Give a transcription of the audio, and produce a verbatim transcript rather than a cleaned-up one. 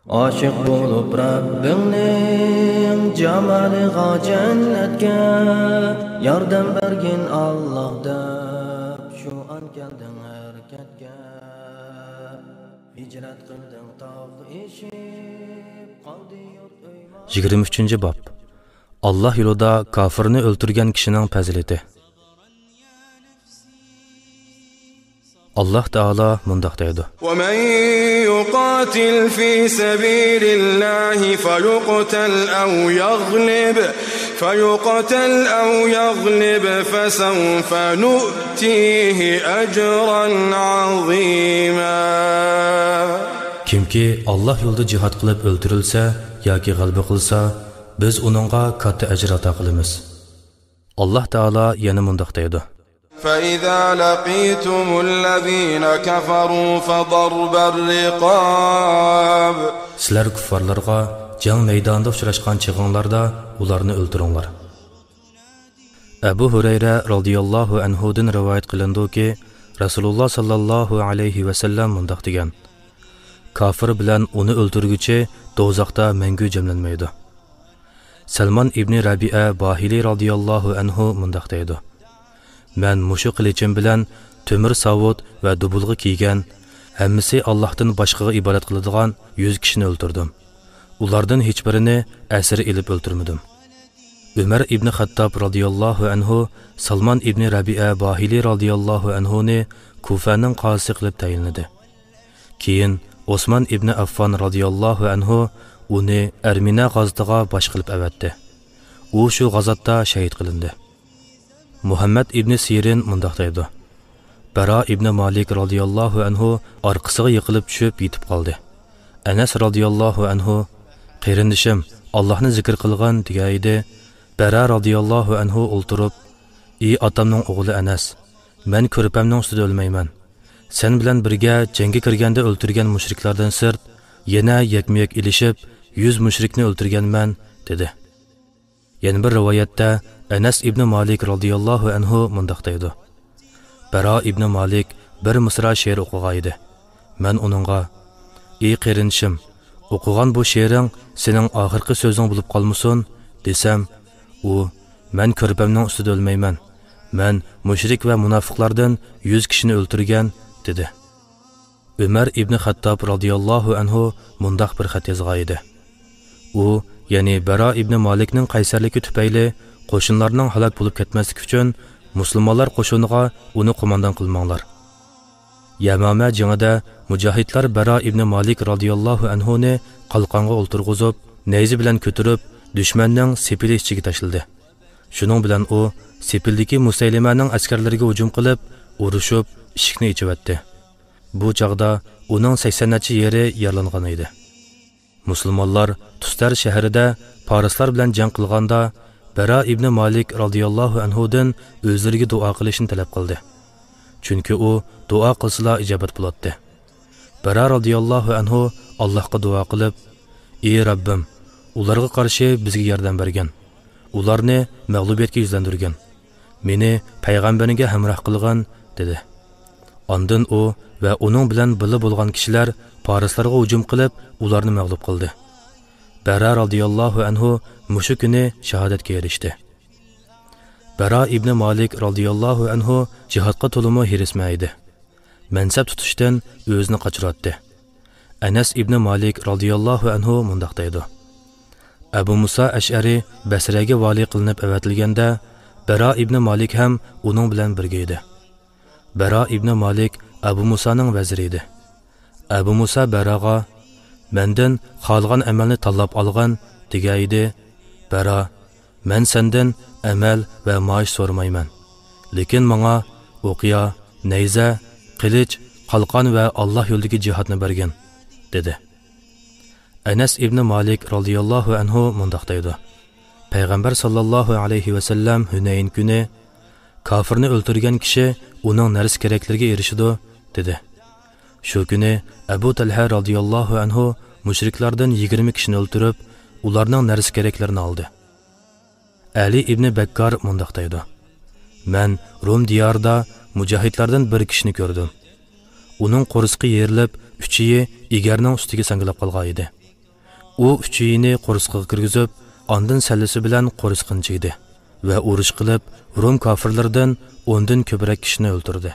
ئاشىق بولۇپ رەببىڭنىڭ جامالىغا، جەننەتكە ياردەم بەرگىن ئاللاھ دەپ، شۇ ئان كەلدىڭ ھەرىكەتكە. ھىجرەت قىلدىڭ تاغ ئېشىپ، قالدى يۇرت ئۆي مال. يىگىرمە ئۈچىنچى باب. ئاللاھ يولىدا كاپىرنى ئۆلتۈرگەن كىشىنىڭ پەزىلىتى. ئاللاھ تائالا مۇنداق دەيدۇ. ومن يقاتل في سبيل الله فيقتل أو يغلب، فيقتل أو يغلب فسوف نؤتيه أجرا عظيما. كىمكى ئاللاھ يولىدا جىھاد قىلىپ ئۆلتۈرۈلسە ياكى غەلىبە قىلسا، بىز ئۇنىڭغا كاتتا ئەجىر ئاتا قىلىمىز. ئاللاھ تائالا يەنە مۇنداق دەيدۇ. فإذا لقيتم الذين كفروا فضرب الرقاب. سىلەر كۇففارلارغا جەڭ مەيدانىدا ئۇچراشقان چېغىڭلاردا ئۇلارنى ئۆلتۈرۈڭلار. ئەبۇ ھۇرەيرە رازىياللاھۇ ئەنھۇدىن رىۋايەت قىلىنىدۇكى، رەسۇلۇللاھ ساللاللاھۇ ئەلەيھى ۋەسەللەم مۇنداق دېگەن: كاپىر بىلەن ئۇنى ئۆلتۈرگۈچى دوزاختا مەڭگۈ جەملەنمەيدۇ. سەلمان ئىبنى رەبىئە باھىلى رازىياللاھۇ ئەنھۇ مۇنداق دەيدۇ: مەن مۇشۇ قىلىچىم بىلەن تۆمۈر ساۋۇت ۋە دۇبۇلغا كىيگەن، ھەممىسى ئاللاھتىن باشقىغا ئىبادەت قىلىدىغان يۈز كىشىنى ئۆلتۈردۈم. ئۇلاردىن ھېچبىرىنى ئەسىر ئېلىپ ئۆلتۈرمىدىم. ئۆمەر ئىبنى خەتتاب رازىياللاھۇ ئەنھۇ سالمان ئىبنى رەبىئە باھىلى رازىياللاھۇ ئەنھۇنى كۇفەنىڭ قازىسى قىلىپ تەيىنلىدى. كېيىن ئوسمان ئىبنى ئەففان رازىياللاھۇ ئەنھۇ ئۇنى ئەرمىنە غازىتىغا باش قىلىپ ئەۋەتتى. ئۇ شۇ غازاتتا شەھىت قىلىندى. مۇھەممەد ئىبنى سىرىن مۇنداق دەيدۇ: بەرا ئىبنى مالىك رازىياللاھۇ ئەنھۇ ئارقىسىغا يىقىلىپ چۈشۈپ يېتىپ قالدى. ئەنەس رازىياللاھۇ ئەنھۇ: قېرىندىشىم، ئاللاھنى زىكىر قىلغىن، دېگەن ئىدى. بەرا رازىياللاھۇ ئەنھۇ ئولتۇرۇپ: ئى ئاتامنىڭ ئوغلى ئەنەس، مەن كۆرپەمنىڭ ئۈستىدە ئۆلمەيمەن. سەن بىلەن بىرگە جەڭگە كىرگەندە ئۆلتۈرگەن مۇشرىكلاردىن سىرت، يەنە يەكمۇ يەك ئېلىشىپ، يۈز مۇشرىكنى ئۆلتۈرگەنمەن، دېدى. يەنە بىر رىۋايەتتە ئەنەس ئىبنى مالىك رازىياللاھۇ ئەنھۇ مۇنداق دەيدۇ: بەرا ئىبنى مالىك بىر مىسرا شېئىر ئوقۇغان ئىدى. مەن ئۇنىڭغا: ئى قېرىندىشىم، ئوقۇغان بۇ شېئىرىڭ سېنىڭ ئاخىرقى سۆزۈڭ بولۇپ قالمىسۇن، دېسەم، ئۇ: مەن كۆرپەمنىڭ ئۈستىدە ئۆلمەيمەن. مەن مۇشرىك ۋە مۇناپىقلاردىن يۈز كىشىنى ئۆلتۈرگەن، دېدى. ئۆمەر ئىبنى خەتتاب رازىياللاھۇ ئەنھۇ مۇنداق بىر خەت يازغان ئىدى. ئۇ، يەنى بەرا ئىبنى مالىكنىڭ قەيسەرلىكى تۈپەيلى قوشۇنلارنىڭ ھالاك بولۇپ كەتمەسلىكى ئۈچۈن، مۇسۇلمانلار قوشۇنىغا ئۇنى قوماندان قىلماڭلار. يەمامە جېڭىدە مۇجاھىدلار بەرا ئىبنى مالىك رازىياللاھۇ ئەنھۇنى قالقانغا ئولتۇرغۇزۇپ، نەيزە بىلەن كۆتۈرۈپ، دۈشمەننىڭ سېپىلى ئىچىگە تاشلىدى. شۇنىڭ بىلەن ئۇ سېپىلدىكى مۇسەيلىمەنىڭ ئەسكەرلىرىگە ھۇجۇم قىلىپ، ئۇرۇشۇپ، ئىشىكنى ئېچىۋەتتى. بۇ چاغدا ئۇنىڭ سەكسەن نەچچە يېرى يارىلانغان ئىدى. مۇسۇلمانلار تۇستار شەھىرىدە پارسلار بىلەن جەڭ قىلغاندا، بەرا ئىبنى مالىك رازىياللاھۇ ئەنھۇدىن ئۆزلىرىگە دۇئا قىلىشنى تەلەپ قىلدى. چۈنكى ئۇ دۇئا قىلسىلا ئىجابەت بولاتتى. بەرا رازىياللاھۇ ئەنھۇ ئاللاھقا دۇئا قىلىپ: ئى رەببىم، ئۇلارغا قارشى بىزگە ياردەم بەرگىن. ئۇلارنى مەغلۇبىيەتكە يۈزلەندۈرگىن. مېنى پەيغەمبىرىڭگە ھەمراھ قىلغىن، دېدى. ئاندىن ئۇ ۋە ئۇنىڭ بىلەن بىللە بولغان كىشىلەر پارسلارغا ھۇجۇم قىلىپ، ئۇلارنى مەغلۇپ قىلدى. بەرا رازىياللاھۇ ئەنھۇ مۇشۇ كۈنى شاھادەتكە ئېرىشتى. بەرا ئىبنى مالىك رازىياللاھۇ ئەنھۇ جىھادقا تولىمۇ ھېرىسمەن ئىدى. مەنسەپ تۇتۇشتىن ئۆزىنى قاچۇراتتى. ئەنەس ئىبنى مالىك رازىياللاھۇ ئەنھۇ مۇنداق دەيدۇ: ئەبۇ مۇسا ئەشئەرى بەسرەگە ۋالىي قىلىنىپ ئەۋەتىلگەندە، بەرا ئىبنى مالىك ھەم ئۇنىڭ بىلەن بىرگە ئىدى. بەرا ئىبنى مالىك ئەبۇ مۇسانىڭ ۋەزىرى ئىدى. ئەبۇ مۇسا بەراغا: مەندىن خالىغان ئەمەلنى تاللاپ ئالغىن، دېگەن ئىدى. بەرا: مەن سەندىن ئەمەل ۋە مائاش سورىمايمەن. لېكىن ماڭا ئوقيا، نەيزە، قىلىچ، قالقان ۋە ئاللاھ يولىدىكى جىھادنى بەرگىن، دېدى. ئەنەس ئىبنى مالىك رازىياللاھۇ ئەنھۇ مۇنداق دەيدۇ: پەيغەمبەر ساللاللاھۇ ئەلەيھى ۋەسەللەم ھۈنەيىن كۈنى: كاپىرنى ئۆلتۈرگەن كىشى ئۇنىڭ نەرسە كېرەكلىرىگە ئېرىشىدۇ، دېدى. شۇ كۈنى ئەبۇ تەلھە رازىياللاھۇ ئەنھۇ مۇشرىكلاردىن يىگىرمە كىشىنى ئۆلتۈرۈپ، ئۇلارنىڭ نەرسە كېرەكلىرىنى ئالدى. ئەلى ئىبنى بەككار مۇنداق دەيدۇ: مەن روم دىيارىدا مۇجاھىدلاردىن بىر كىشىنى كۆردۈم. ئۇنىڭ قورسىقى يېرىلىپ، ئۈچىيى ئېگەرنىڭ ئۈستىگە ساڭگىلاپ قالغان ئىدى. ئۇ ئۈچىيىنى قورسىقىغا كىرگۈزۈپ، ئاندىن سەللىسى بىلەن قورسىقىنى چىگدى ۋە ئۇرۇش قىلىپ، روم كاپىرلىرىدىن ئوندىن كۆپرەك كىشىنى ئۆلتۈردى.